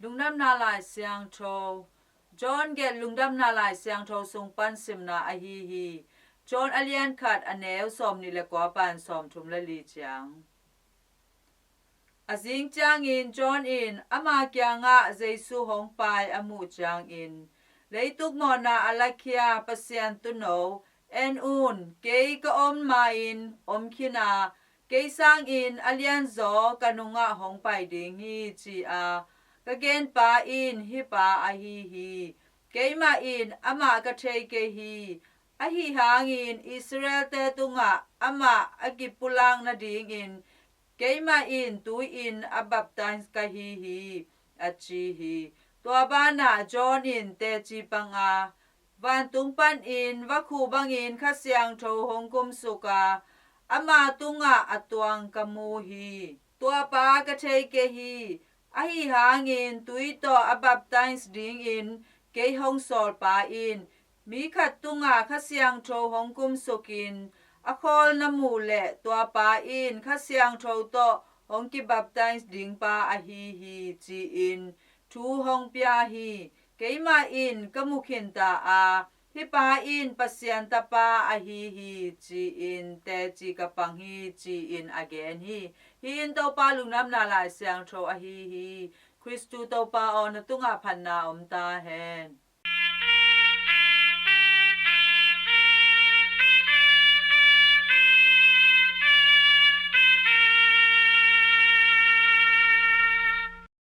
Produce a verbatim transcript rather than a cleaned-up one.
Lungdamna Lai Siangtho. John gelh Lungdamna Lai Siangtho sung pan simna ahi hi. John a lian khat, a neu sawmnih le kua pan sawmthum le li ciang. A zing ciangin John in ama kiangah Jesu hong pai a muh ciangin, leituk mawhna a lakhia Pasian tuuno, en un, kei ka om ma-in om khin a, kei sangin a lianzaw ka nungah hong pai ding hi, ci-a ka genpa in hih pa ahi hi. Keimah in amah ka thei kei hi. Ahi hangin Israel-te tungah amah a kipulak nadingin keimah in tui-in a baptize ka hi hi, a ci hi. Tua banah John in teci pang a, vantung panin vakhu bangin Kha Siangtho hong kumsuk a, ama tungah a tuang ka mu hi. Tua pa ka thei kei hi. Ahi hangin tui tawh a baptize dingin kei hong sawlpa in mi khat tungah Kha Siangtho hong kumsukin a khawl na muh leh tua pa in Kha Siangtho tawh hong kibaptize dingpa ahi hi, ci-in thu hong pia hi. Keimah in ka mu khinta a, hih pa in Pasian Tapa ahi hi, ci-in teci ka pang hi, ci-in a gen hi. Hih in Topa Lungdamna Lai Siangtho ahi hi. Khristu Topa aw, na tungah phatna om ta hen.